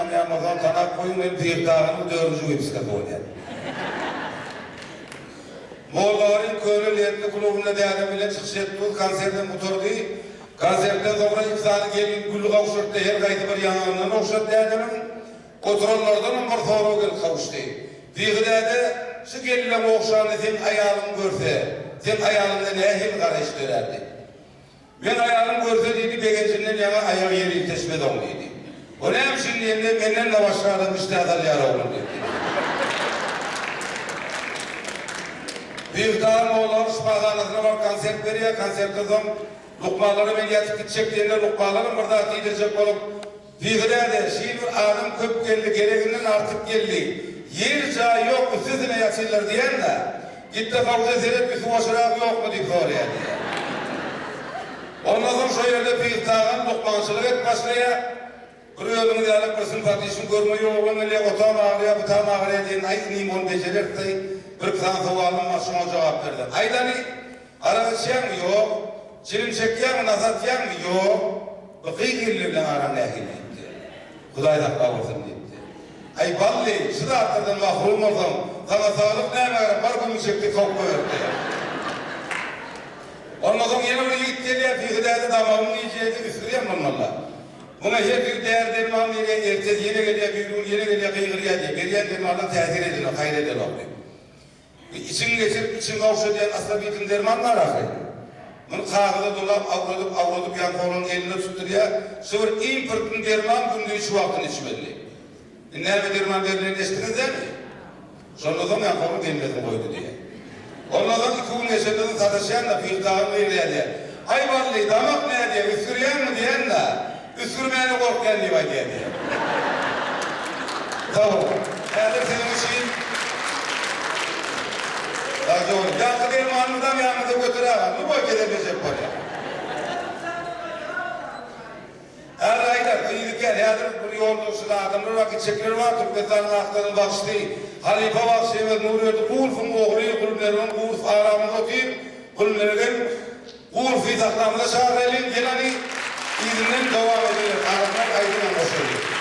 Tanamaýan bolsaňyz tanap goýuň, men Pyhy Taganyň dördünji wypuskasy bolýan. Mollabaryň köne lentli klubynda dädem bilen çykyş etdik, konsertem gutardy. Konsertden soňra iki sany gelin gül gowşurtdy, her haýsy bir ýaňagyndan ogşady dädemiň. Oturanlardanam bir sorag gelip gowuşdy. Pyhy däde, şu gelneň ogşanyny seň aýalyň görse, seň aýalyňda nähili garaýyş dörärdi? Meň aýalym görse diýdi, begenjinden ýaňa aýagy ýere ilteşmez oň diýdi. O näme üçin diýende, menden-de başga adam işdä salýar oglan diýdi. Pyhy dagy mollaly şypahanasyna baryp konsert berýär, konsertden soň lukmanlara men ýatyp gitjek diýende, lukmanlaram bir zat diýdirjek bolup, Pyhy däde, şil bir adam köp geldi, gereginden artyk geldi. Ýer jaý ýok, üstesine ýatyrlar diýen-dä. Git-de howza seret, üsti boşurak ýokmy diýip soraýar diýýär. Ondan soň şo ýerde Pyhy Tagan lukmançylyk edip başlaýar. Bir özüňiz ýaly bir sympatişni görmeý oglan gelýär, o tam agyrýar, bu tam agyrýar diýende, aý inim ony bejereris-aý, bir-iki sany sowalym bar, şoňa jogap berseň. Aýdany, arak içýäňmi? Ýok. Çilim çekýäňmi, nas atýaňmy? Ýok. Bu gyz gelni bilen araň nähili diýipdi. Hudaý saklawursin diýipdi. Aý bally, şu zatlardan mahrum bolsaň, saňa saglyk nämä gerek, bar gümüň çekdi kowup goýberipdi. Ondan soň ýene bir ýigit gelýär, Pyhy däde damagym gijeýdi, üsgürýän bolmaly-la. Muňa her hili däri-derman berýär, ertesi ýene gelýär, birigün ýene gelýär, gygyrýar diýýär. Berýän dermanlar täsir edenok, haýyr edenok diýip. Içiňi geçirip, içiňi gowşadýan astrabitin derman bar ahyry. Muny kagyza dolap, awradyp, awradyp ýaňky oglan eline tutdurýar. Şu bir importny derman günde üç wagtyny içmeli. Indi näme derman berlenini eşitdiňiz dämi? Şondan soň ýaňky oglan gelmesini goýdy diýýär. Ondan soň iki gün geçenden soň sataşýan-da, Pyhy dagyň gyzýar diýýär. Aý bally, damak nädýär, üsgürýäňmi diýen-de. Üsgürmäne gorkýan diýip aýdýar diýýär. Sag boluň. Häzir siziň üçin Sagja boluň. Ýaňky dermanyňyzam ýanyňyza göteräýiň. Lýuboý kesel bejek bolýar. Häzir aýdar, gyzy kän. Häzir bir ýolda adamlar bar, gitjekler bar. Türkmenistanyň Akdagyň bagşysy, halypa bagşymyz Nurberdi Gulowyň ogly Gulmergen Gulow aramyzda otyr. Gulmergen Gurfy sahnamyza çagyraýlyň, gel hany, yzyndan dowam ederis, adamlar aýdymam goşaly.